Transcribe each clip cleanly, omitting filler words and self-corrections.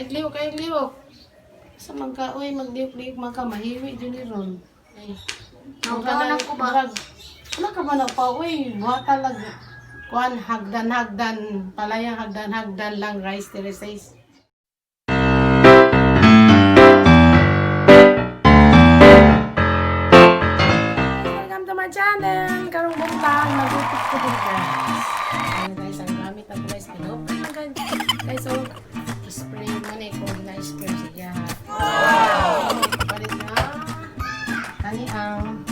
Ay, lihok, ay, lihok. Sa man ka, uy, maglihok-lihok man ka, mahiwi dyan ni Ron. Ay. Nawala ko ba? Wala ka ba na pa, uy, buhata lang. Kuan, hagdan-hagdan, palayang hagdan-hagdan lang, rice terraces. Welcome to my channel! Karong buntag, nagutok ko din, guys. Ayan guys, ang gamit ako guys, pinopen lang guys. Guys, so, spray mo na ikaw na spray siya. Wow! Kapalit na. Kani ang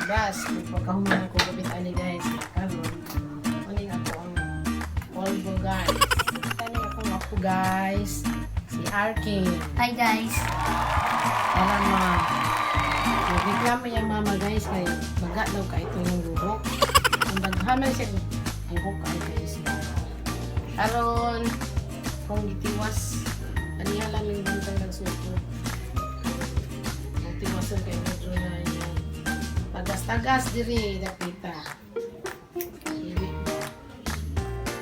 brush. Pagkahuman ko gabit ani guys. Karon, kunin ako ang polvo guys. Kani akong ako guys. Si Arkin. Hi guys. Para ma nagreklamo yung mama guys kay baga daw ka ito yung buhok. Ang daghan man siya buhok kay guys. Karon kung gitiwas kaniya lang yung bintang nagsuko. Kung tiwasan kay medyo na yung tagas-tagas diri dapita. Dili.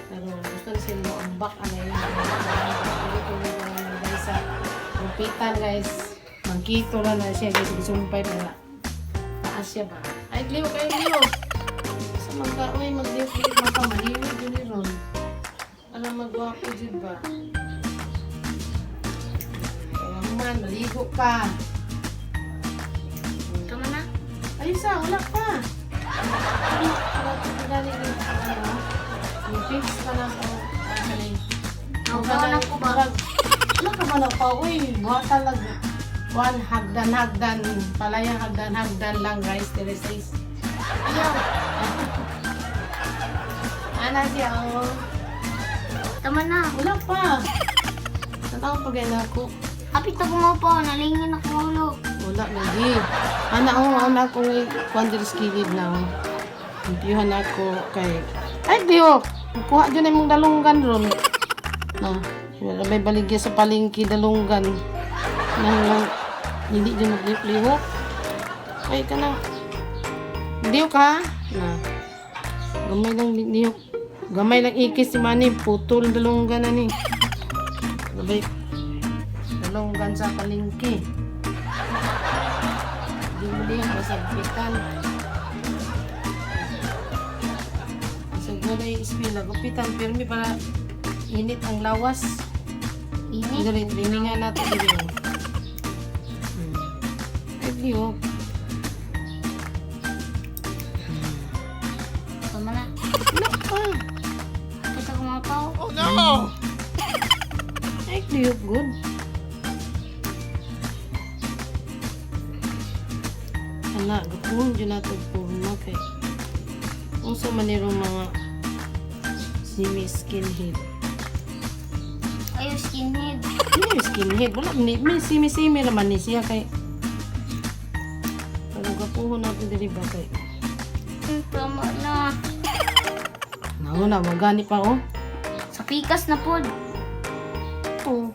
Karon gusto na sila mo ambak ano yun. Tuloy-tuloy na lang guys sa gupitan guys. Magkito lang na siya guys. Gisumpay pa na. Taas siya ba? Ay, lihok, ay, lihok. Sa mga, uy, maglihok-lihok man ka, mahiwi dun ni Ron. Alam, magwapo dyan ba? Kaya man, maligo ka. Tama na. Ayun sa, wala pa. Ano, wala pa gani yung, ano, yung fix pa na ako. Ano, Nawala ko ba? Wala ka ba na pa, uy, buhata lang. Kuan, hagdan-hagdan, palayang hagdan-hagdan lang, rice terraces. Ayaw. Ana siya, oh. Tama na. Wala pa. Natawa pa gaya na ako. Hapit na gumawa, nalingin ako ulo. Wala lagi. Ana oh, ana ko ngay kuan diri sa kilid na oh. Limpyuhan ako kay ay diyo. Kuha jud imong dalunggan ron. Na, wala may baligya sa palengke dalunggan. Nang lang hindi jud maglihok. Ay kana. Diyo ka. Na. Gamay lang lihok. Gamay lang ikis si Manny, putol dalunggan na ni. Gamay dalunggan sa palengke. Hindi mo din masagpitan. Sa gulay ispila, gupitan, pirmi para init ang lawas. Init. Dali, triningan natin dili. Oh. Ay, di oh. Tama na. Wala pa. Hapit na gumawa. Oh no! Ay, di oh, good. Ana, gapun dyan natin purma kay. Unsa man nirong mga semi skinhead. Ay, skinhead. Hindi yung skinhead. Wala, may simi-simi naman ni siya kay. Pero gapuhon natin dili ba kay. Tama na. Nauna, na, magani pa oh. Sa pikas na pod. Oh.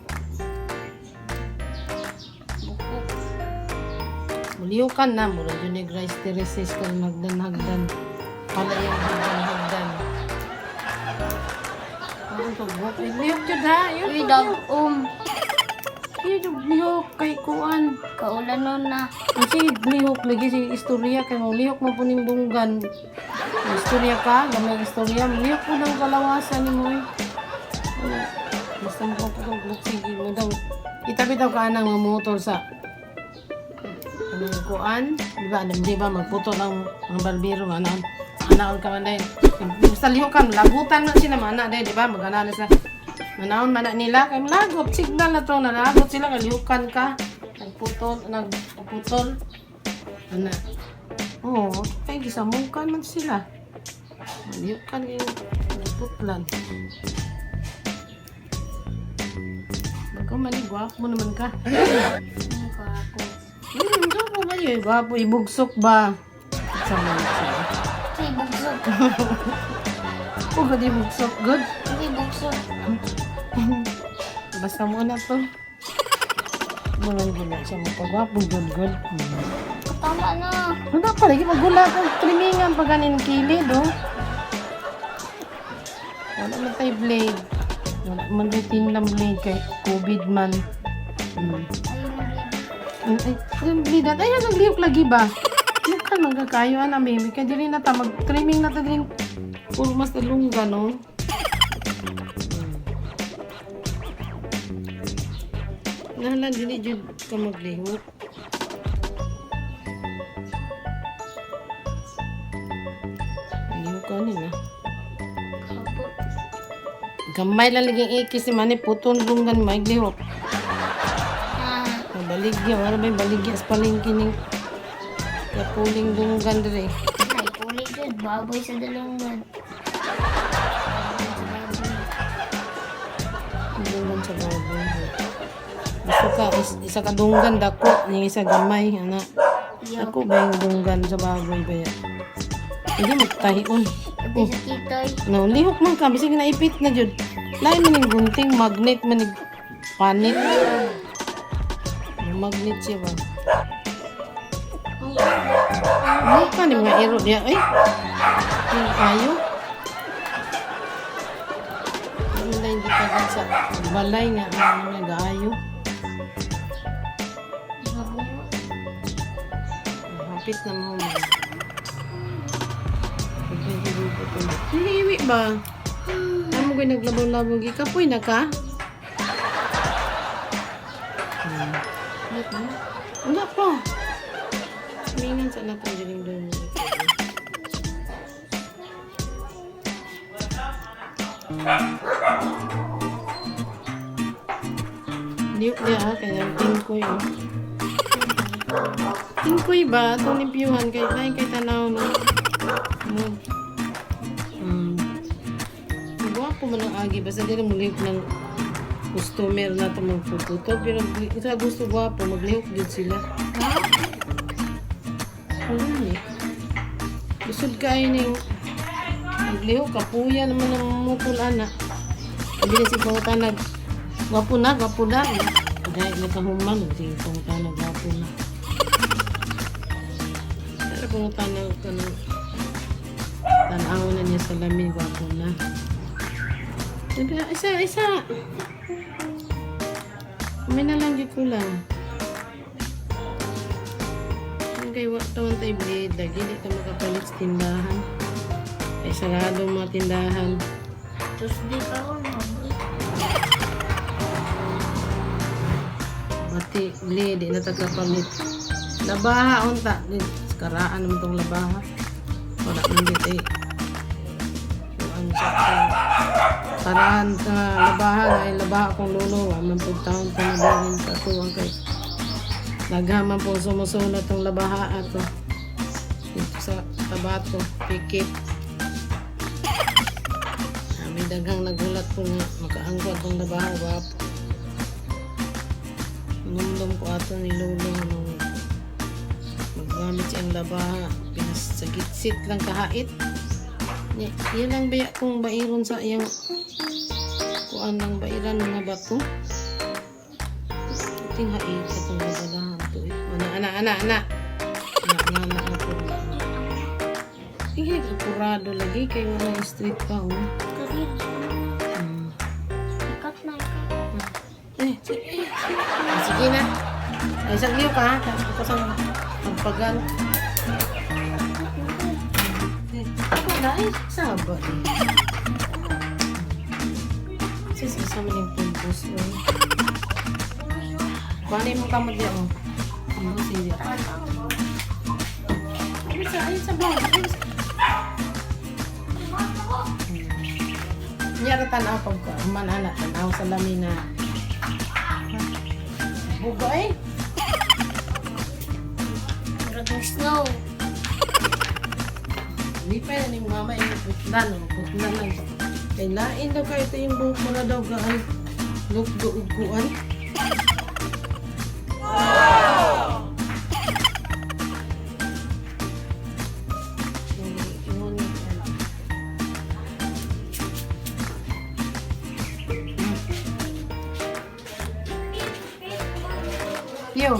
Buko. Muliw ka na, mura yun yung rice terraces kung magdan-hagdan. Pala yung hagdan-hagdan. Ang pagbok. Ay, lihok yun ha. Yun, Uy, dag-um. Yun yung lihok kay kuan. Kaulan nun na. Kasi lihok lagi si istorya kay mo lihok mo puning bunggan. May istorya ka, gamay istorya, lihok po ng kalawasan ni mo eh. Wala. Basta mo ko kung sige mo daw. Itabi daw ka nang mamutol sa anong kuan, di ba? Di ba magputol ang mga barbero ano anaon ka man dahil. Basta lihok ka, lagutan na sila mana dahil, di ba? Magana na sila. Manaon man na nila kay malagot signal na to nalagot sila kay lihukan ka. Nagputol, nagputol. Ana. Oo, kay gisamungkan man sila. Lihukan kayo putlan. Bago man ni gwapo naman ka. Ang gwapo. Gwapo ba yun? Gwapo, ibugsok ba? Sa mga siya. Ay, bugsok. Oh, good, ibugsok. Good. Ay, bugsok. Basta mo na to. Walang gula siya mo pagwapo. Good, good. Tama na. Ano pa lagi magula kung trimingan pa ganin kilid, oh. Wala man tayo blade. Wala man may tinlam blade kay COVID man. Ayun ang blade. Ay, ay, blade. Ay, ang lihok lagi ba? Lukan magkakayo ana baby. Kay dili na ta mag trimming na ta dili puro mas lungga, no. Nahalan dili jud ka maglihok. Lihok ka ni na. Kapot. Gamay lang laging ikis ni Manny, puton lunggan maglihok. Ah, Mabaligya, wala ba yung baligya sa palengke ning kapuling dunggan dire. ay, puli dyan. Baboy sa dalungan. Dunggan sa baboy. Gusto ka, isa ka dunggan dako, yung isa gamay, ana. Yo. Ako ba yung dunggan sa baboy ba ya? Hindi magtahion. Sabi sa titoy. No, lihok man ka, bisag naipit na jud. Lain man yung gunting, magnet man yung panit. Magnet siya ba? Ano ka ni mga iro niya? Ay, yung ayo. Ano na hindi pa dun sa balay nga, ano nga gaayo. Hapit na mo. Hihiwi ba? Ano mo kayo naglabaw-labaw? Ikapoy na ka? Wait mo. Wala pa. Mingan sa natong diling doon. Liyok niya ah, kaya tingkoy oh. Tingkoy ba? Itong limpyuhan kay lain kay tanaw no. Mo. Gwapo man ang agi basta dili mo lihok ng customer na ito magpuputo pero sa gusto gwapo maglihok jud sila. Wala ni. Lisod kayo ning maglihok kapuya naman ang mukul ana. Sabi niya si pangutanag, gwapo na, gwapo na. Dahil nakahuman, sige pangutanag, gwapo na. Pero pangutanag ka ng tanaw na niya sa lamin, gwapo na. Sabi na, isa, isa. May na lang, ko lang. Ang kay wa tawan tay blade, lagi di ta makapalit sa tindahan. Ay sarado ang mga tindahan. Tuesday pa ako. Maboy. Mati blade di na ta kapalit. Labaha unta, di karaan naman tong labaha. Wala man di tay. Kuan sa akong Paraan sa labaha ay labaha akong lolo, wa man pud taon pa na sa tuwang kay naghaman po sumusunod tong labaha ato. Dito sa tabato, pikit. Ah, may daghang nagulat po nga makaangkot tong labaha wapo. Numdum ko ato ni lolo nung maggamit siyang labaha. Pinasagitsit lang kahait. Yan lang baya kung bairon sa iyang kuan ng bairan mga bato. Iting hait itong nabalahan to eh. Ana, ana, ana, ana. Ana, ana, ana, ana. Tingin, akurado lagi kay wala yung street pa oh. Kasi, ikat na ikat. Eh, sige. Ah, sige na. Ay, isang liyo ka ha. Ako sa magpagal. Eh, wala eh. Saba eh. Sis, isa man yung pulbos. Oh. Kuha mo kamot niya oh. Pulbos hindi. Ay, sa, ay, sa bawah. Ay, sa. Niya ra tanaw pag man ana tanaw sa lamin na bugay. Murag ng snow. Hindi pa yan yung mama yung putlan, oh. Putlan lang. Kay lain daw kayo ito yung buhok mo na daw ka ay lukdo ugkuan. Yo.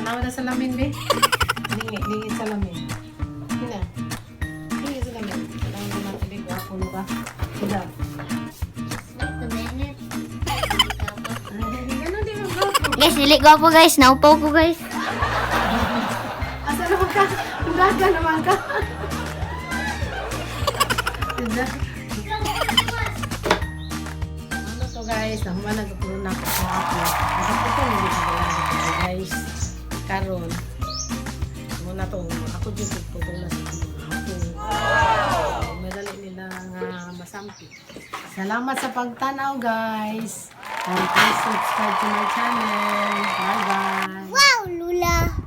Tanawa na salamin, be. Lingi, lingi salamin. Hina. Lingi salamin. Tanawa na natin, be. Gwapo na ba? Hina. Wait a minute. Ay, ganun din ang gwapo. Guys, dili gwapo, guys. Naupaw ko, guys. Asa naman ka? Daga naman ka. Diba? Ano to, guys, nahuman nagpuno na ako sa ako. Nagputo hindi ko wala guys. Karon. Muna to, ako dyan pagputo na sa mga ako. Madali nila nga masampi. Salamat sa pagtanaw, guys. And please subscribe to my channel. Bye bye. Wow, Lula.